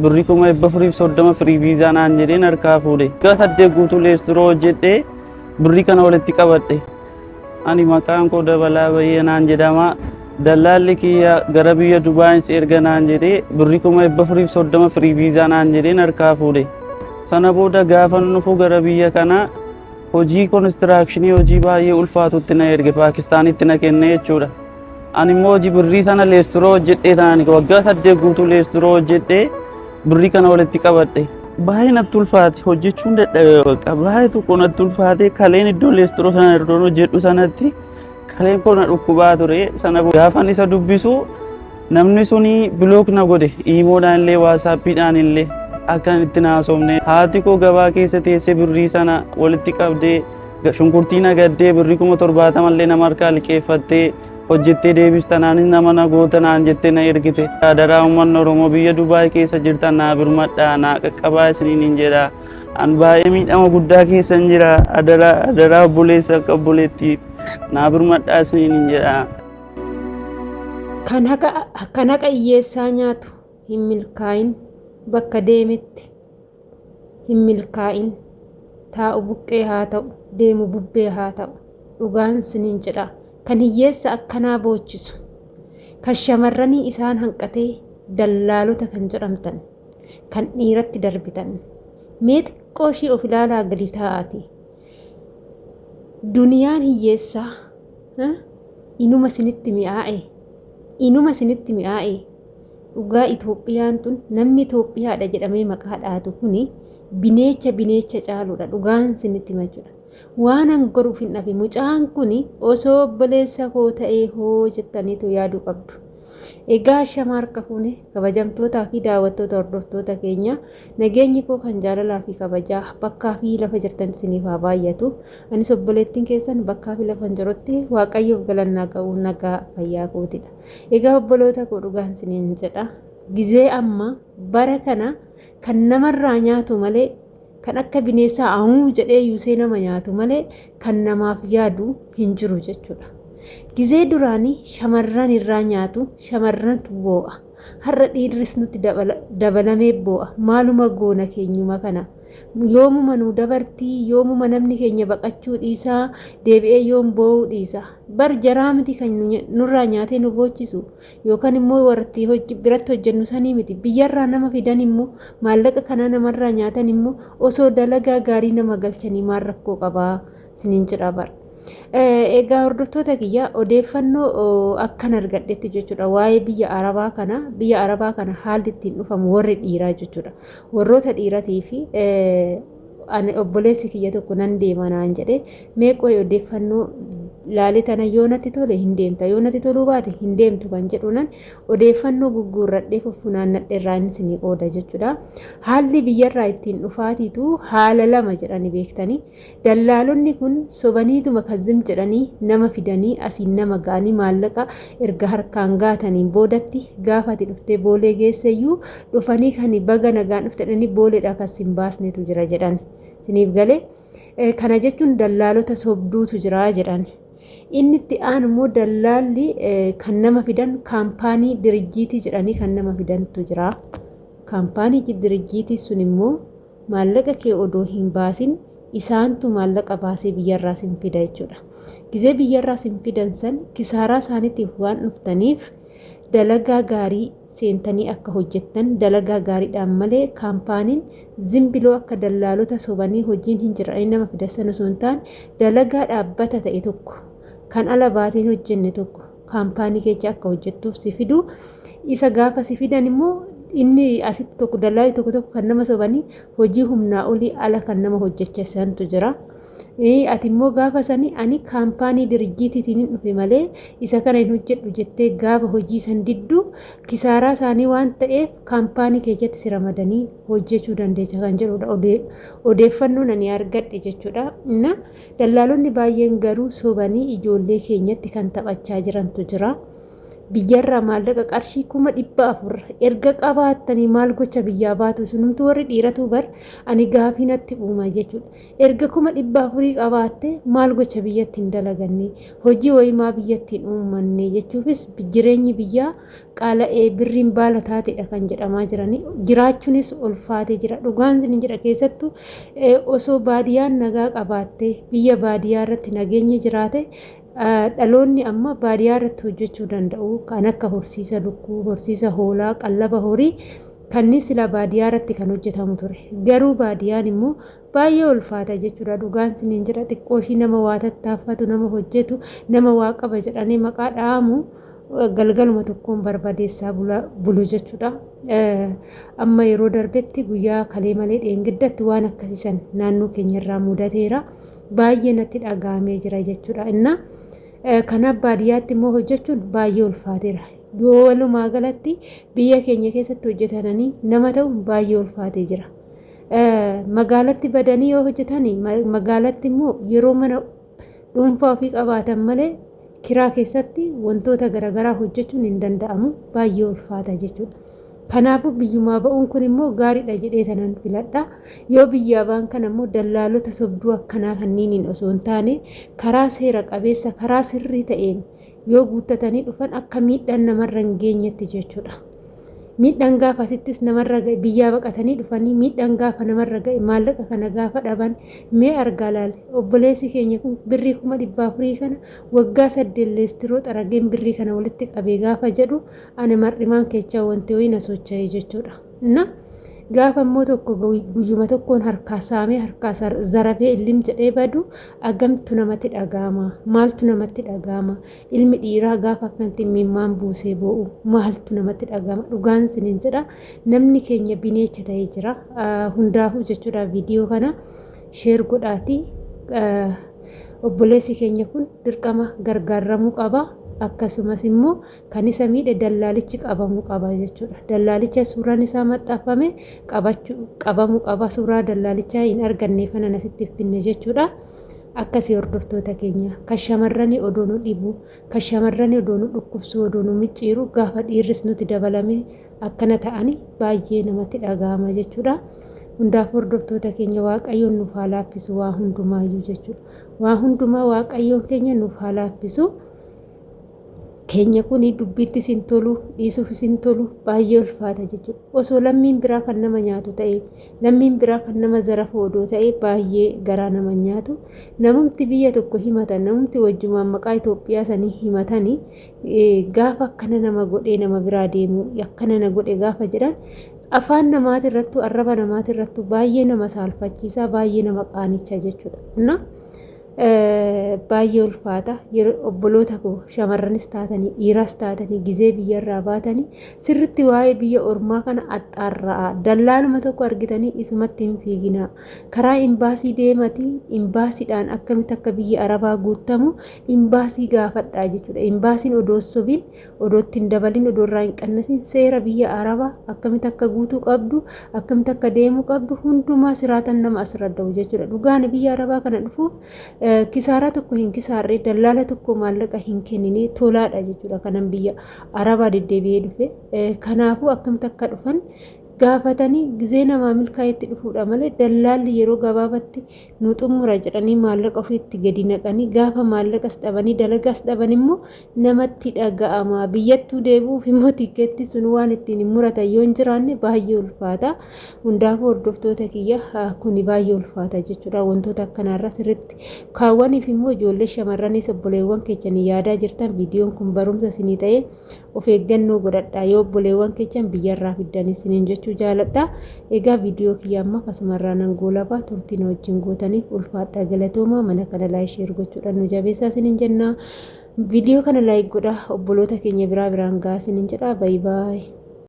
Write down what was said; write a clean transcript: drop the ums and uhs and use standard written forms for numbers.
Birrii 430,000 firii viizaa naan jedheen harkaa fuudhe. Waggaa 8 guutuu leestiroo hojjedhee birrii kana walitti qabadhe. Ani maqaan koo Dabalaa Bayyanaan jedhama. Dallaalli kiyya gara biyya Dubaayin si erga naan jedhee birrii 430,000 firii viizaa naan jedheen harkaa fuudhe. Sana booda gaafan dhufu gara biyya kanaa hojii konistiraakshinii hojii baay'ee ulfaatutti na erge, Paakistaanitti na kenne jechuudha. Ani immoo hojii birrii sana leestiroo hojjedhee taani waggaa 8 guutuu leestiroo hojjedhee birrii kana walitti qabadhe. Baay'ee natti ulfaate, hojjechuun dadhabe, bakka baay'ee tokko natti ulfaate. Kaleen iddoo leestiroo sana iddoo hojjedhu sanatti kaleen koo na dhukkubaa ture. Sana gaafan isa dubbisu namni suni block na godhe, iimoodhaan illee waasaappiidhaan illee akka itti naasofne. Haati koo gabaa keessa teessee birrii sana walitti qabdee shunkurtii nagaddee birrii 70,000 illee nama harkaa liqeeffattee hojjettee deebistanaanis nama na goota naan jettee na ergite. Adaraa uummanni Oromoo biyya Dubaay keessa jirtan naa birmadhaa, naa qaqqabaa isiniin hin jedha. An baay'ee miidhama guddaa keessa hin jira. Adaraa, adaraa, obboleessa akka obboleettii naa birmadhaa isiniin hin jedha. Kan haqa hiyyeessaa nyaatu hin milkaa'in, bakka deemetti hin milkaa'in. Taa'u buqqee haa ta'u, deemu bubbee haa ta'u, dhugaan siniin jedha. Kan hiyyeessa akkanaa boochisu, kan shamarranii isaan hanqatee dallaalota kan jedhamtan, kan dhiiratti darbitan, mee xiqqoo ishii of ilaalaa gadi taa'aati. Duniyaan hiyyeessaa inuma isinitti mi'aa'e, inuma isinitti mi'aa'e. Dhugaa Itoophiyaan tun, namni Itoophiyaadha jedhamee maqaa dhaatu kuni bineecha bineecha caaluudha, dhugaan isinitti hima jechuudha. Waan an godhuuf hin dhabe. Mucaan kuni osoo obboleessa koo ta'ee hoo jettaniitu yaaduu qabdu. Egaa shama harka fuune, kabajamtootaa fi daawwattoota hordoftoota keenya, nageenyi koo kan jaalalaa fi kabajaa bakkaa fi lafa jirtan isiniif haa baay'atu. Anis obboleettiin keessan bakkaa fi lafa hin jirutti Waaqayyoof galannaa ga'u, nagaa fayyaa kootidha. Egaa obboloota koo, dhugaan isiniin jedha. Gizee amma bara kana kan namarraa nyaatu malee, kan akka bineensaa awuu jedhee yuusee nama nyaatu malee, kan namaaf yaadu hin jiru jechuudha. Gizee duraanii shamarran irraa nyaatu, shamarrantu boo'a. Har'a dhiirris nutti dabalamee boo'a. Maaluma goona keenyuma kana? Yoomuma nu dabartii? Yoomuma namni keenya baqachuu dhiisaa, deebi'ee yoom boo'uu dhiisa? Bar jaraa miti kan nurraa nyaatee nu boochisu, yookaan immoo warratti biratti hojjennu sanii miti. Biyyarraa nama fidan immoo maallaqa kanaa namarraa nyaatan immoo osoo dalagaa gaarii nama galchanii maal rakkoo qabaa siniin jedha bara. Egaa hordoftoota kiyya, odeeffannoo akkan argadhetti jechuudha, waa'ee biyya Arabaa kana, biyya Arabaa kana haalli ittiin dhufamu warri dhiiraa jechuudha. Warroota dhiiratii fi ani obboleessi kiyya tokko nan deema naan jedhe, mee qo'i odeeffannoo laalee tana, yoo natti tole hin deemta, yoo natti toluu baate hin deemtu kan jedhu nan odeeffannoo gugguurradhee fuffunaannadhe irraa inni isinii qooda jechuudha. Haalli biyyarraa ittiin dhufaatiitu haala lama jedhani beektanii. Dallaalonni kun sobaniituma kazzim jedhanii nama fidanii asiin nama ga'anii, maallaqa erga harkaan gaataniin boodatti gaafa ati dhuftee Boolee geesseyyuu dhufanii kan baga nagaan dhufte jedhanii Booleedhaa kan sin baasnetu jira jedhan. Isiniif galee? Kana jechuun dallaalota sobduutu jira jedhan. Inni itti aanu immoo dallaalli kan nama fidan kaampaanii dirijjiitii jedhanii kan nama fidantu jira. Kaampaanii dirijjiitii sun immoo maallaqa kee odoo hin baasin isaantu maallaqa baasee biyyarraa sin fida jechuudha. Gizee biyyarraa sin fidan san kisaaraa isaaniitiif waan dhuftaniif dalagaa gaarii seentanii akka hojjettan, dalagaa gaariidhaan malee kaampaaniin zimbiloo akka dallaalota sobanii hojiin hin jiranii nama fidan sana osoo hin taane, dalagaa dhaabbata ta'e tokko kan ala baatee hin hojjenne tokko kaampaanii keessa akka hojjettuuf si fidu. Isa gaafa si fidan immoo inni asitti tokko dallaalli tokko tokko kan nama sobanii hojii humnaa olii ala kan nama hojjechiisantu jira. Ati immoo gaafa sani ani kaampaanii dirijjiitiitiin hin dhufe malee isa kana hin hojjedhu jettee gaafa hojii san diddu, kisaaraa isaanii waan ta'eef kaampaanii keessatti si ramadanii hojjechuu dandeessa kan jedhudha odeeffannoon ani argadhe jechuudha. Na dallaalonni baay'een garuu sobanii ijoollee keenyatti kan taphachaa jirantu jira. Biyyarraa maallaqa qarshii 400,000 erga qabaattanii maal gocha biyyaa baatu? Isinumtuu warri dhiiratuu bar ani gaafii natti uuma jechuudha. Erga 400,000 qabaatte maal gocha biyyatti hin dalaganne? Hojii wayii maa biyyatti hin uummanne jechuufis jireenyi biyyaa qaala'ee birriin baala taateedha kan jedhamaa jiranii. Jiraachuunis ulfaatee jira. Dhugaan isin jedha, keessattuu osoo baadiyyaan nagaa qabaatte, biyya baadiyyaa irratti nageenyi jiraate, dhaloonni amma baadiyyaa irratti hojjechuu danda'u, kan akka horsiisa lukkuu, horsiisa hoolaa, qallaba horii kanneen sila baadiyyaa irratti kan hojjetamu ture. Garuu baadiyyaan immoo baay'ee ulfaata jechuudha. Dhugaan isiniin jedha, xiqqoo ishii nama waa tattaaffatu, nama hojjetu, nama waa qaba jedhanii maqaa dha'amu galgaluma tokkoon barbadeessaa bulu jechuudha. Amma yeroo darbetti guyyaa kalee malee dheengiddatti waan akkasiisan naannoo keenyarraa mudateera. Baay'ee natti dhaga'amee jira jechuudha. Inna kanaaf baadiyyaatti immoo hojjechuun baay'ee ulfaateera. Yoo walumaa galatti biyya keenya keessatti hojjetananii nama ta'uun baay'ee ulfaatee jira. Magaalatti badanii yoo hojjetan, magaalatti immoo yeroo mana dhuunfaa ofii qabaatan malee kiraa keessatti wantoota garaagaraa hojjechuun hin danda'amu, baay'ee ulfaata jechuudha. Kanaafuu biyyumaa ba'uun kun immoo gaariidha jedhee tanan filadha. Yoo biyyaa ba'an kana immoo dallaalota sobduu akkanaa kanniiniin osoo hin taane, karaa seera qabeessa, karaa sirrii ta'een yoo guuttatanii dhufan akka miidhaan namarra hin geenyetti jechuudha. Miidhaan gaafa asittis namarra ga'e, biyyaa baqatanii dhufanii miidhaan gaafa namarra ga'e, maallaqa kana gaafa dhaban mee argaa laale. Obboleessi keenya kun birrii 400,000 kana waggaa 8 leestiroo xarageen birrii kana walitti qabee gaafa jedhu, ani mar'imaan keechaa wanti wayii na socho'e jechuudha. Na gaafa immoo tokko guyyuma tokkoon harkaa saamee, harkaa zarafee illim jedhee badu agamtu namatti dhaga'ama? Maaltu namatti dhaga'ama? Ilmi dhiiraa gaafa akkanatti mimmaan buusee boo'u maaltu namatti dhaga'ama? Dhugaan isiniin jedha, namni keenya bineecha ta'ee jira. Hundaafuu jechuudha, viidiyoo kana share godhaati. Obboleessi keenya kun dirqama gargaaramuu qaba. Akkasumas immoo kan isa miidhe dallaalichi qabamuu qaba jechuudha. Dallaalicha suuraan isaa maxxanfame qabamuu qaba. Suuraa dallaalichaa hin arganne kanan asitti finne jechuudha. Akkasii hordoftoota keenya, kan shamarranii odoo nu dhibu, kan shamarranii odoo nu dhukkubsu, odoo nu micciiru, gaafa dhiirris nuti dabalame akkana ta'ani baay'ee namatti dhaga'ama jechuudha. Hundaaf hordoftoota keenya, Waaqayyoon nuuf haa laaffisu waa hundumaayyuu jechuudha. Waa hundumaa Waaqayyoon keenya nuuf haa laaffisu. Keenya kun dubbiitti isin tolu, dhiisuuf isin tolu, baay'ee ulfaata jechuudha. Osoo lammiin biraa kan nama nyaatu ta'e, lammiin biraa kan nama zarafu odoo ta'e, baay'ee garaa nama nyaatu. Namumti biyya tokko himatan, namumti wajjumaan maqaa Itoophiyaa sanii himatanii gaafa akkana nama godhee nama biraa deemu, akkana na godhe gaafa jedhan, afaan namaatirrattu, arraba namaatirrattu baay'ee nama saalfachiisa, baay'ee nama qaanicha jechuudha. Na baay'ee ulfaata. Yeroo obboloota koo shamarranis taatanii dhiiras taatanii gizee biyyarraa baatanii sirritti waa'ee biyya ormaa kana axxaarra'a. Dallaaluma tokko argitanii isumatti hin fiiginaa. Karaa imbaasii deemati, imbaasiidhaan akkamitti akka biyya arabaa guutamu imbaasii gaafadhaa jechuudha. Imbaasiin odoo sobiin, odoo itti hin dabalin, odoo irraa hin qannasin seera biyya arabaa akkamitti akka guutuu qabdu, akkamitti akka deemuu qabdu hundumaa siraatan nama asirra da'u jechuudha. Dhugaan biyya arabaa kana dhufuuf kisaaraa tokko hin kisaarree, dallaala tokko maallaqa hin kennine, tolaadha jechuudha kanan biyya arabaa deddeebi'ee dhufe. Kanaafuu akkamitti akka dhufan gaafatanii gizee namaa milkaa'etti dhufuudha malee, dallaalli yeroo gabaabatti nu xumura jedhanii maallaqa ofiitti gadi naqanii gaafa maallaqas dhabanii dalagaas dhaban immoo namatti dhaga'ama. Biyyattuu deebi'uuf immoo tikkeetti sun waan ittiin hin muratan yoo hin jiraanne baay'ee ulfaata. Hundaafuu hordoftoota kiyya, kuni baay'ee ulfaata jechuudha. Wantoota akkanaarra sirriitti kaawwaniif immoo ijoollee shamarranis obboleewwan keessanii yaadaa jirtan, viidiyoon kun barumsa isinii ta'ee of eeggannoo godhadha yoo obboleewwan keessan biyyarraa fiddan isiniin jechuu jaaladha. Egaa viidiyoo kiyya ammaaf asumarraa nan goolabaa. Turtii na wajjin gootaniif ulfaadha, galatooma. Mana kana like, share gochuudhaan nu jabeessaa isiniin jenna. Viidiyoo kana like godha, obboloota keenya biraa biraan gahaa isiniin jedha. Bye bye.